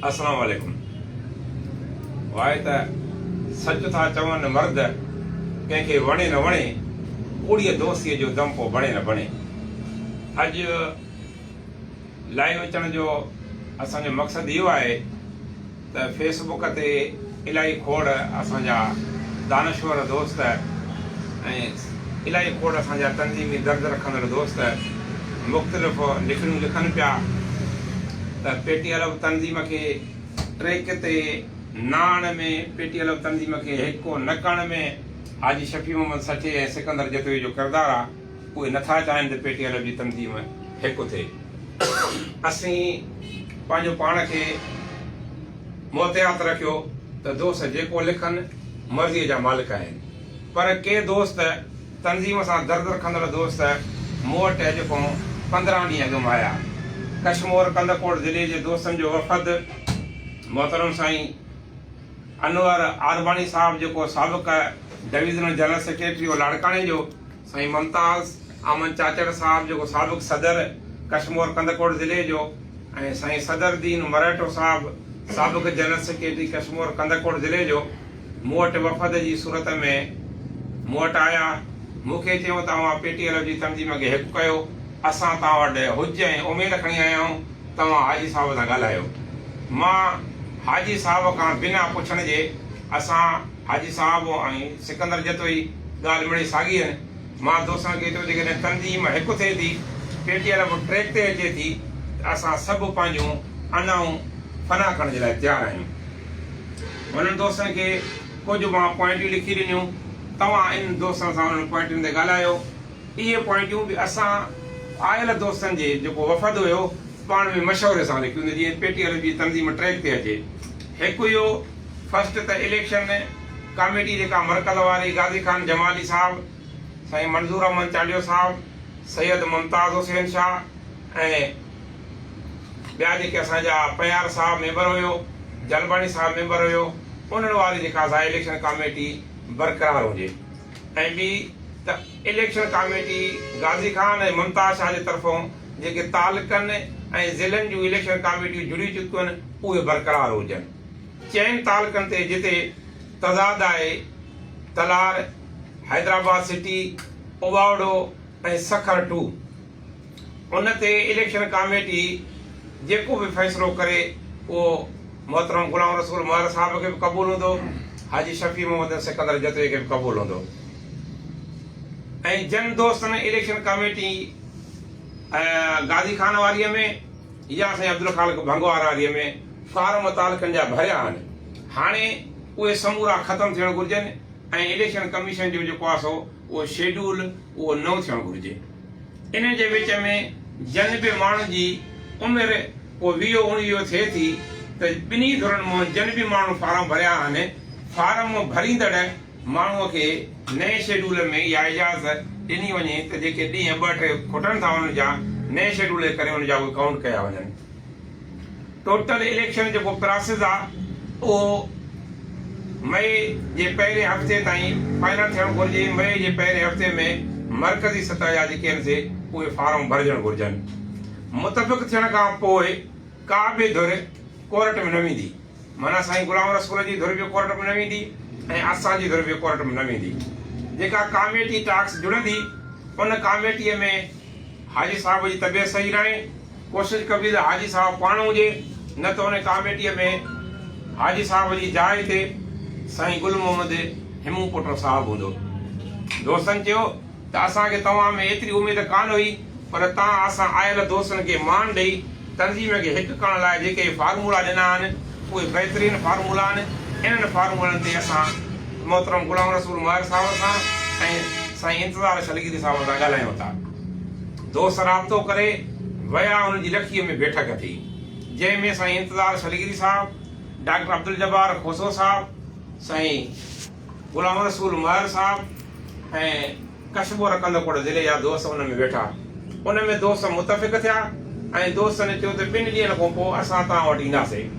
السلام عليڪم واء ته سچ ٿا چون مرد ڪنهن کي وڻي نه وڻي ڪوڙيء دوستيء جو دم پو بڻي نه بڻي اڄ لائيو اچڻ جو اسان جو مقصد اهو آهي ته فيس بڪ تي الائي کوڙ اسان جا دانشور دوست ۽ الائي کوڙ اسان جا تنظيمي درد رکندڙ دوست مختلف لکڻيون لکن پيا ته پي ٽي الف تنظيم کي ٽريڪ تي نه آڻڻ ۾ پي ٽي الف تنظيم کي هڪ نه ڪرڻ ۾ حاجي شفيع محمد سٺي ۽ سڪندر جتوئي جو ڪردار آ اهي نٿا چاهين ته پي ٽي الف جي تنظيم هڪ ٿئي. اسين پنهنجو پاڻ کي محتياط رکيو ته دوست جيڪو لکن مرضيء جا مالڪ آهن. پر ڪي دوست تنظيم سان درد رکندڙ دوست مون وٽ اڄ کان 15 ڏينهن اڳ م آيا. ڪشمور ڪنڌڪوٽ ضلعي جي دوستن جو وفد محترم سائين انور عارباڻي صاحب جيڪو سابق ڊويزنل جنرل سيڪريٽري هو لاڙڪاڻي جو، سائين ممتاز احمد چاچڙ صاحب جيڪو سابق صدر ڪشمور ڪنڌڪوٽ ضلعي جو ۽ سائين صدر الدين مرهٽو صاحب سابق جنرل سيڪريٽري ڪشمور ڪنڌڪوٽ ضلعي جو مون وٽ وفد جي صورت ۾ مون وٽ آيا مون کي چيائون ته اوهان پي ٽي ايل جي تنظيم کي هڪ ڪيو اسان توهان وٽ حج ۽ اميد کڻي آيا آهيون توهان حاجي صاحب سان ڳالهايو مان حاجي صاحب کان بنا پڇڻ جي اسان حاجي صاحب ۽ سڪندر جتوئي ڳالهه مڙئي ساڳي آهن. مان دوستن کي چيو جيڪڏهن تنظيم هڪ ٿئي ٿي، پي ٽي ايل به ٽريڪ تي اچي ٿي ته اسان سڀ پنهنجون انائون فنا ڪرڻ جي لاء تيار آهيون. انهن دوستن کي ڪجهه مان پوائنٽيون لکي ڏنيون، توهان انهن دوستن سان انهن پوائنٽن تي ڳالهايو. اهي پوائنٽيون به اسان آيل دوستن جي جيڪو وفد هيو پاڻ ۾ مشوري سان لکيون ته جيئن پي ٽي ايل جي تنظيم ٽريڪ تي اچي. هڪ اهو فرسٽ ته اليڪشن ڪاميٽي جيڪا مرڪز واري غازي خان جمالي صاحب، سائين منظور احمد چانڊيو صاحب، سيد ممتاز حسين شاهه ۽ ٻيا جيڪي اسان جا پيار صاحب ميمبر هيو، جلباڻي صاحب ميمبر هيو، انهن واري جيڪا سا اليڪشن ڪاميٽي برقرار هجي ۽ ٻي ته اليڪشن ڪاميٽي غازي خان ۽ ممتاز شاهه جي طرفون جيڪي تعلقن ۽ ضلعن جون اليڪشن ڪاميٽيون جڙي چڪيون آهن اهي برقرار هجن. چئن تعلقن تي جتي تضاد آهي تلار، حيدرآباد سٽي، اوٻاوڙو ۽ سکر ٽو ان تي اليڪشن ڪاميٽي جيڪو به فيصلو ڪري اهو محترم غلام رسول مهر صاحب کي به قبول هوندو، حاجي شفيع محمد ۽ سڪندر جتوئي کي به قبول هوندو ۽ جن دوستن اليڪشن ڪاميٽي غازي خان واريء ۾ يا سائين عبدالخالق ڀنگوار واريء ۾ فارم تعلقن جا ڀريا آهن هاڻي اهي سمورا ختم ٿيڻ گهرجن ۽ اليڪشن ڪميشن جو جيڪو آهي سو اهو شيڊول اهو نئون ٿيڻ گهرجي. انهن جي وچ ۾ جن به ماڻهن جي عمر ڪو ويهو اڻويهو ٿئي ٿي ته ٻنهي ڌرن مان جن به ماڻهن فارم ڀريا آهن، فارم ڀريندڙ ماڻهوء کي نئين شيڊول ۾ اها اجازت ڏني وڃي ته جيڪي ڏينهن ٻه ٽي کٽن ٿا انهن جا نئين شيڊول جي ڪري ان جا اهي ڪائونٽ ڪيا وڃن. ٽوٽل اليڪشن جيڪو پراسز آ اهو مئي جي پهرين هفتي تائين فائنل ٿيڻ گهرجي، مئي جي پهرين هفتي ۾ مرڪزي سطح جا جيڪي آهن سي اهي فارم ڀرجڻ گهرجن. متفق ٿيڻ کان پوء ڪا به ڌر ڪورٽ ۾ نه ويندي معنيٰ سائين غلام رسول جي ڌر به ڪورٽ ۾ نه ويندي ۽ اسان جي ڌر به ڪورٽ ۾ نه ويندي. جيڪا ڪاميٽي ٽاڪس جڙندي ان ڪاميٽي ۾ حاجي صاحب جي طبيعت صحيح ناهي ڪوشش ڪبي ته حاجي صاحب پاڻ هجي، نه ته ان ڪاميٽيء ۾ حاجي صاحب جي جاء تي سائين گل محمد همون پوٽو صاحب هوندو. دوستن چيو ته اسان کي توهان ۾ ايتري اميد ڪانه هئي، پر توهان اسان آيل دوستن کي مان ڏئي تنظيم کي هڪ ڪرڻ لاء جيڪي فارمولا ڏنا آهن، اهي بهترين فارمولا آهن. انهن فارمولن تي اسان محترم غلام رسول مهر صاحب سان ۽ سائين انتظار شلگيري صاحب سان ڳالهايون ٿا. دوست رابطو ڪري ويا انهن جي لکيء ۾ بيٺڪ ٿي جنهن ۾ سائين انتظار شلگيري صاحب، ڊاڪٽر عبدالجبار کوسو صاحب، سائين غلام رسول مهر صاحب ۽ ڪشمور ڪنڌڪوٽ ضلعي جا دوست ان ۾ ويٺا. ان ۾ دوست متفق ٿيا ۽ دوستن چيو ته ٻن ڏينهن کان پوء اسان توهان وٽ اينداسين.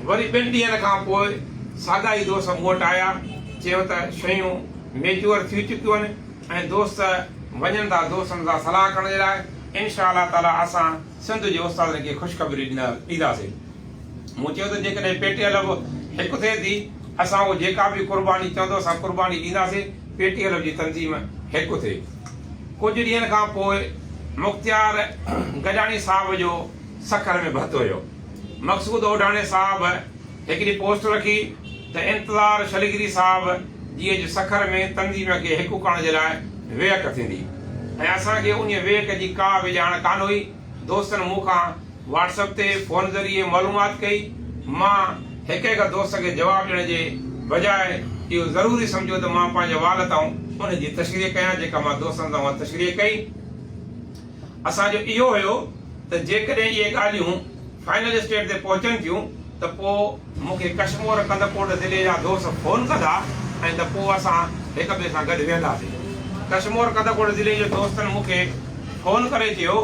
وري ٻن ڏينهن کان پوء ساڳا ئي دوست مون وٽ آيا چيو ته شيون ميچوئر ٿي چڪيون آهن ۽ دوست وڃن ٿا دوستن سان صلاح ڪرڻ جي لاء انشاء الله تعالي اسان سنڌ جي استادن کي خوشخبري ڏينداسين. مون چيو ته جيڪڏهن پي ٽي ايل به هڪ ٿئي ٿي، اسان اهو جيڪا به قرباني چوندو اسان قرباني ڏينداسين، پي ٽي ايل جي تنظيم هڪ ٿئي. ڪجهه ڏينهن کان پوء مختيار گڏاڻي صاحب جو سکر ۾ ڀت هيو. مقصود اوڍاڻي صاحب هڪڙي پوسٽ رکي ته انتظار شلگري صاحب جي اڄ سکر ۾ تنظيم کي هڪ ڪرڻ جي لاء ويهڪ ٿيندي ۽ اسان کي انهيء ويهڪ جي ڪا به ڄاڻ ڪانه هئي. دوستن مون کان واٽس اپ تي فون ذريعي معلومات ڪئي. مان هڪ هڪ دوست کي جواب ڏيڻ جي بجاء اهو ضروري سمجهيو ته مان پنهنجي وال تان ان جي تشريح ڪيان جيڪا مان دوستن سان اها تشريح ڪئي. اسان جو اهو هيو ته جيڪڏهن اهي ڳالهيون فائنل اسٽيٽ تي پهچن ٿيون ته پوء مون کي ڪشمور ڪنڌڪوٽ ضلعي جا دوست فون ڪندا ۽ ته پوء اسان هڪ ٻئي سان گڏ ويهنداسين. ڪشمور ڪنڌڪوٽ ضلعي جي دوستن مون کي فون ڪري چيو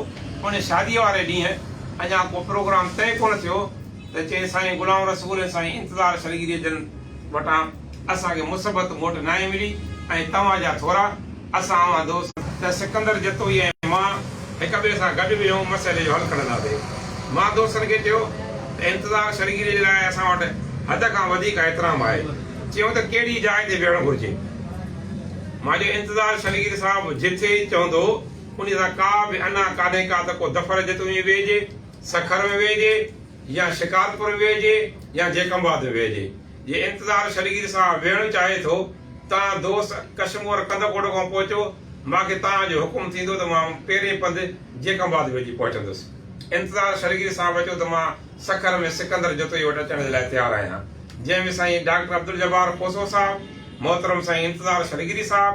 ان شاديء واري ڏينهن اڃا ڪو پروگرام طئي ڪونه ٿيو ته چئين سائين غلام رسول ۽ سائين انتظار شلگيريء جن وٽان اسان کي مثبت موٽ ناهي ملي ۽ توهان جا ٿورا اسان اوهان دوست ته سڪندر جتوئي ۽ مان هڪ ٻئي سان گڏ ويهون مسئلي جو حل ڪڍنداسين. مان دوستن کي چيو ته انتظار شرگيري جي لاء اسان وٽ حد کان وڌيڪ احترام آهي. چيائون ته ڪهڙي جاء تي ويهڻ گهرجي. مان چيو انتظار شرگيري صاحب جٿي چوندو انهي سان ڪا به انا ڪانهي ڪا ته ڪو دفر جتوئي ۾ ويهجي، سکر ۾ ويهجي يا شڪارپور ۾ ويهجي يا جيڪب آباد ۾ ويهجي. جي انتظار شرگيري صاحب ويهڻ چاهي ٿو تان دوست ڪشمور ڪنڌڪوٽ کان پهچو، مان کي تان جو حڪم ٿيندو ته مان پهرين پنڌ جيڪب آباد ويجهي پهچندس. انتظار شرگيري صاحب چيو ته مان سکر ۾ سڪندر جتوئي وٽ اچڻ جي لاء تيار آهيان. جنهن ۾ سائين ڊاڪٽر عبدالجبار کوسو صاحب، محترم سائين انتظار شرگيري صاحب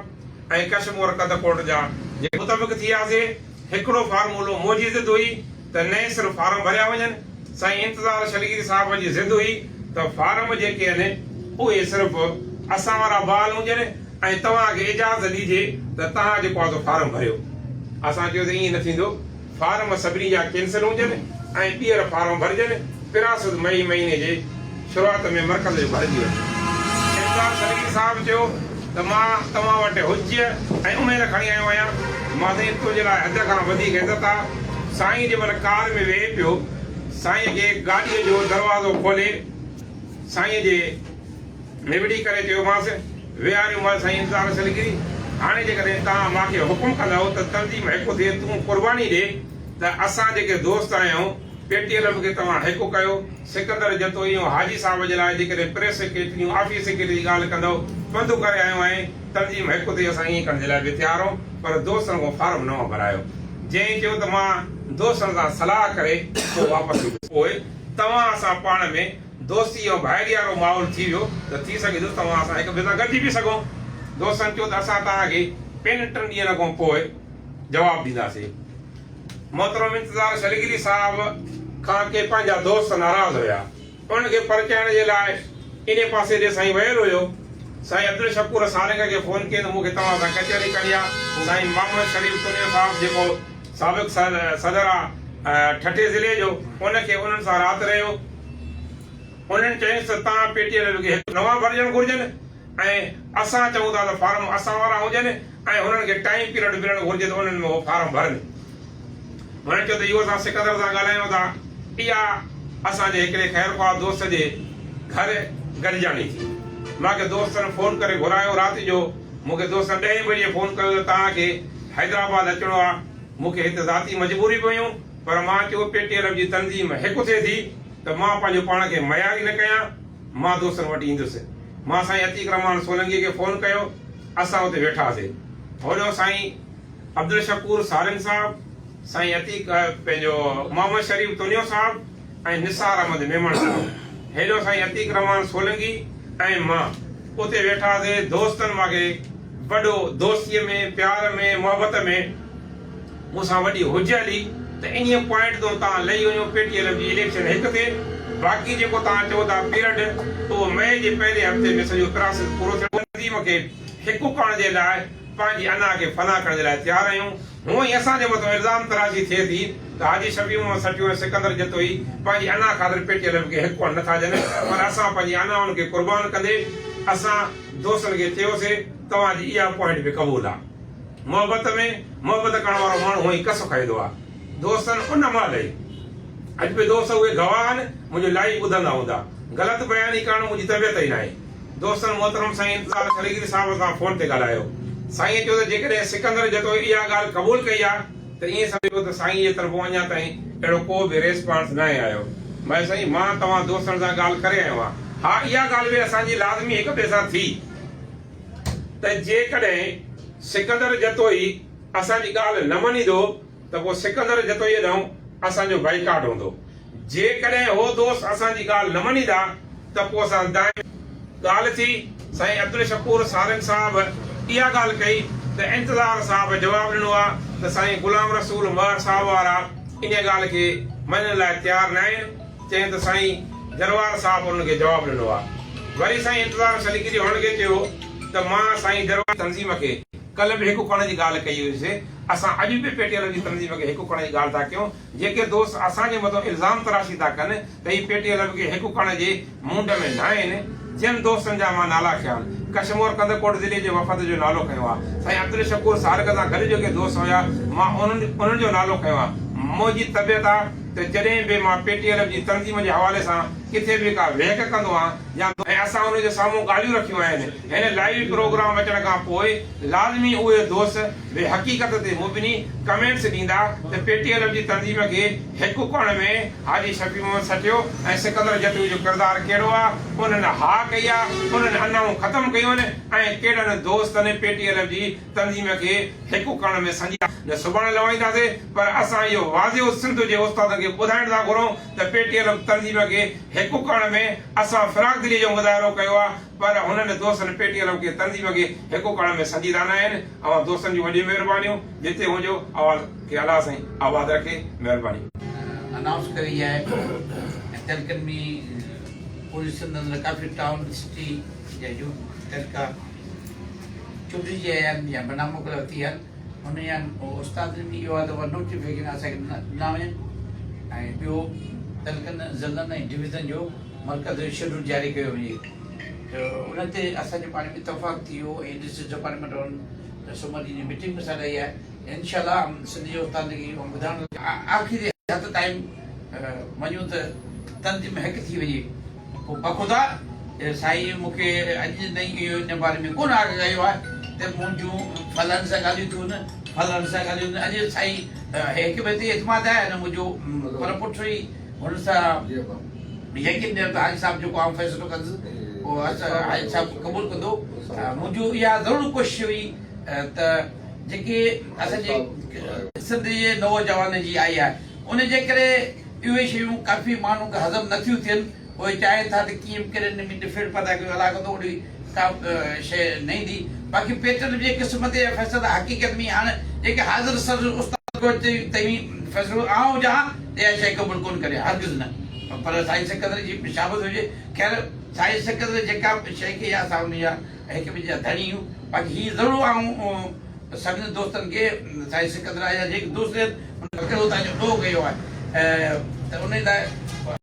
۽ ڪشمور ڪنڌڪوٽ جا جيڪي متفق ٿي وياسي. هڪڙو فارمولو منهنجي ضد هئي ته نئين سر فارم ڀريا وڃن. سائين انتظار شلگيري صاحب جي ضد هئي ته فارم جيڪي آهن اهي صرف اسان وارا بحال هجن ۽ توهان کي اجازت ڏجي ته توهان جيڪو آهي سو فارم ڀريو. اسان چيو ته ائين نه ٿيندو، فارم سڀني جا ڪينسل هجن ۽ ٻيهر فارم ڀرجن، پراسد مئي مهيني جي شروعات ۾ مرڪز جو ڀرجي وڃي. انتظار شلگيري صاحب چيو ته مان توهان وٽ حج ۽ اميد کڻي آيو آهيان، مان سائين تنهنجي لاء حد کان وڌيڪ عزت آ. سائين جنهن مهل ڪار ۾ ويهي پيو، سائين کي گاڏيء جو دروازو کولي سائين جي نوڙي ڪري چيومانس، ويهاريومانس سائين انتظار شلگيري، هاڻي جيڪڏهن توهان مان کي حڪم ڪندؤ ته تنظيم هڪ ٿئي تون قرباني ڏي ته اسان جيڪي دوست آهيون پي ٽي ايل ايف کي توهان هڪ ڪيو، سڪندر جتوئي ۽ حاجي صاحب جي لاء جيڪڏهن پريس سيڪريٽري ۽ آفيس سيڪريٽري جي ڳالهه ڪندؤ، پنڌ ڪري آيو آهين، تنظيم هڪ ٿئي اسان ائين ڪرڻ جي لاء به تيار آهيون پر دوستن کان فارم نوان ڀرايو. جنهن چيو ته مان دوستن سان صلاح ڪري پوء واپس ايندس. پوء توهان اسان پاڻ ۾ دوستي ۽ ڀائريارو ماحول ٿي ويو ته ٿي سگهي ٿو توهان اسان هڪ ٻئي سان گڏجي به سگهون. دوستن چيو ته اسان توهان کي ٻن ٽن ڏينهن کان پوء جواب ڏينداسين. محترم انتظار شلگيري صاحب کان ڪي پنهنجا دوست ناراض هيا. انهن کي پرچائڻ جي لاء انهي پاسي ڏي سائين ويل هيو. سائين عبدالشڪور سارنگ کي فون ڪيم ته مون کي توهان سان ڪچهري ڪرڻي آ. سائين محمد شريف تنيو صاحب جيڪو سابق صدر آ ٺٽي ضلعي جو ان کي انهن سان رات رهيو. انهن چيس ته توهان پي ٽي ايل کي هڪ نوان ڀرجڻ گهرجن ۽ اسان چئون ٿا ته فارم اسان وارا هجن ۽ هنن کي ٽائيم پيريڊ ملڻ گهرجي ته انهن ۾ هو فارم ڀرن. هنن چيو ته اهو اسان سڪندر سان ڳالهايون ٿا. اها اسان جي هڪڙي خيرخواهه دوست جي گهر گڏجاڻي ٿي. مان کي دوستن فون ڪري گهرايو. رات جو مون کي دوستن ڏهين بجي فون ڪيو ته توهان کي حيدرآباد اچڻو آهي. مون کي هت ذاتي مجبوري به هيون پر مان چيو پي ٽي ايل جي تنظيم هڪ ٿئي ٿي ته مان پنهنجو پاڻ کي معياري نه ڪيان. مان دوستن وٽ ايندس. مان سائين عتيق الرحمان سولنگيء کي فون ڪيو. اسان اتي ويٺاسين. هوڏانهن سائين عبدالشڪور سارنگ صاحب، سائين عتيق پنهنجو محمد شريف تنيو صاحب ۽ نثار احمد ميمڻ صاحب. هيڏانهن سائين عتيق الرحمان سولنگي ۽ مان اتي ويٺاسين. دوستن مان کي وڏو دوستيء ۾ پيار ۾ محبت ۾ مون سان وڏي حجت هلي ته انهيء پوائنٽ تون تان لهي وڃو پي ٽي ايل ايف جي اليڪشن هڪ ٿئي باقي جيڪو توهان چئو ٿا پيرڊ اهو مئي جي پهرين هفتي ۾ سڄو پراسيس پورو ٿيڻ تنظيم کي هڪ ڪرڻ جي لاء پنهنجي انا کي فنا ڪرڻ جي لاء تيار آهيون هونء ئي اسان جي مٿان الزام تراشي ٿئي ٿي ته حاجي شفيع محمد سٺيو ۽ سڪندر جتوئي پنهنجي انا خاطر پي ٽي ايل ايف کي هڪ ڪرڻ نٿا ڏين پر اسان پنهنجي انائن کي قربان ڪندي اسان دوستن کي چيوسي توهان جي اها پوائنٽ به قبول آ. محبت ۾ محبت ڪرڻ وارو ماڻهو هونئن ئي ڪس کائيندو آ. دوستن ان مهل ئي اڄ به دوست اهي گواهه آهن. منهنجو لائيو ٻڌندا هوندا. غلط بياني ڪرڻ منهنجي طبيعت ئي ناهي. دوستن محترم سائين انتظار سريگري صاحب سان فون تي ڳالهايو. سائينء چيو ته جيڪڏهن سڪندر جتوئي اها ڳالهه قبول ڪئي آ ته ائين سمجهو ته سائينء جي طرفون اڃا تائين اهڙو ڪو به ريسپانس ناهي آيو. مئي سائين مان توهان دوستن سان ڳالهه ڪري آيو آهيان. ها اها ڳالهه به اسان جي لازمي هڪ ٻئي سان ٿي ته جيڪڏهن سڪندر جتوئي اسان جي ڳالهه نه مڃيندو ته پوء سڪندر جتوئيء ڏانهن اسان جو بائيڪاٽ هوندو. جيڪڏهن هو دوست اسان جي ڳالهه نه مڃيندا ته پوء اسان دائمي ڳالهه ٿي. سائين عبدالشڪور سارنگ صاحب اها ڳالهه ڪئي ته انتظار صاحب جواب ڏنو آ ته سائين غلام رسول مهر صاحب وارا انهيء ڳالهه کي مڃڻ لاء تيار ناهن. چيائين ته سائين جروار صاحب انهن کي جواب ڏنو آ. وري سائين انتظار سليقي هنن کي چيو ته مان سائين جروار تنظيم کي ڪلهه به هڪ ڪرڻ جي ڳالهه ڪئي هئي سي، اسان اڄ به پي ٽي ايل جي تنظيم کي هڪ ڪرڻ جي ڳالهه ٿا ڪيون، جيڪي دوست اسان جي مٿان الزام تراشي ٿا ڪن ته هي پي ٽي ايل کي هڪ ڪرڻ جي مونڊ ۾ ناهن، جن دوستن جا مان نالا کنيا آهن، ڪشمور ڪنڌڪوٽ ضلعي جي وفد جو نالو کنيو آهي، سائين عبدالشڪور سارڪ سان گڏ جيڪي دوست هيا مان انهن جو نالو کنيو آهي، منهنجي طبيعت آهي ته جڏهن به مان پي ٽي ايل جي تنظيم جي حوالي سان ڪٿي به ڪا ويهڪ ڪندو آهيان يا ۽ اسان انهن جي سامهون ڳالهيون رکيون آهن، هن لائيو پروگرام اچڻ کان پوء لازمي اهي دوست به حقيقت تي مبني ڪمينٽس ڏيندا ته پي ٽي ايل جي تنظيم کي هڪ ڪرڻ ۾ حاجي شفيع محمد سٺيو ۽ سڪندر جتوئي جو ڪردار ڪهڙو آ، انهن ها ڪئي آ، انهن انائون ختم ڪيون آهن ۽ ڪهڙن دوستن پي ٽي ايل جي تنظيم کي هڪ ڪرڻ ۾ سنجيده نه سڀاڻي لوائينداسين پر اسان اهو واضح سنڌ جي استادن کي ٻڌائڻ ٿا گهرون ته پي ٽي ايل تنظيم کي هڪ ڪرڻ ۾ اسان فراخ دلي جو مظاهرو ڪيو آ پر هنن دوستن پي ٽي ايل کي تنظيم کي هڪ ڪرڻ ۾ سنجيده نه آهن. اوهان دوستن جون وڏيون مهربانيون. جتي هجو اوهان کي الله سائين آباد رکي. مهرباني. انائونس ڪئي آهي ۽ تعلقن ۾ پوري سنڌ اندر ڪافي ٽائون سٽي جا يوٿ تعلقا چونڊجي آيا آهن يا بنا مقرر ٿي آهن ان جا استادن ۾ اهو آهي ته اها نوٽيفڪيشن اسان کي ڏنا وڃن ۽ ٻيو تعلقن ضلعن ۽ ڊويزن جو مرڪز جو شيڊول جاري ڪيو وڃي ته ان تي اسان جو پاڻ ۾ اتفاق ٿي ويو ۽ ڊسٽرڪٽ ڊپارٽمينٽ وارن سومر ڏينهن جي ميٽنگ به سڏائي آهي انشاء الله سنڌ جي استادن کي اهو ٻڌائڻ آخري حد تائين مڃون ته تنظيم هڪ ٿي وڃي پوء بخدا سائين مون کي اڄ تائين اهو ان باري ۾ ڪونه آگاهه ڪيو آهي ته منهنجون فلاڻي سان ڳالهيون ٿيون فلاڻي سان ڳالهيون اڄ سائين هڪ ٻئي تي اعتماد آهي نه منهنجو پر پٺ ئي هن سان يقين ڏيڻ ته حاجي صاحب جيڪو آئون فيصلو ڪندس اهو حاجي صاحب قبول ڪندو. منهنجو اها ضرور ڪوشش هئي ته جيڪي اسان جي سنڌ جي نوجوانن جي آئي آهي ان جي ڪري اهي شيون ڪافي ماڻهن کي هضم نٿيون ٿين اهي چاهين ٿا ته ڪيئن به ڪري ان ۾ ڏڦيڙ پيدا ڪيون الله ڪندو اهڙي ڪا به شيء نه ايندي باقي پيٽرن جي قسم تي فيصلا حقيقت ۾ هاڻ جيڪي حاضر سر استاد توهين فيصلو آئون هجان ها ته اها شيء قبول ڪونه ڪريان هرگز نه پر سائين سڪندر جي شابس هجي خير سائين سڪندر جيڪا به شيء ڪئي آهي اسان ان جا هڪ ٻئي جا ڌڻي آهيون باقي هي ضرور آئون سڀني دوستن کي سائين سڪندر آهي يا جيڪي دوست آهن انهن کي اتان جو ڏوهه ڪيو آهي ته ان لاء.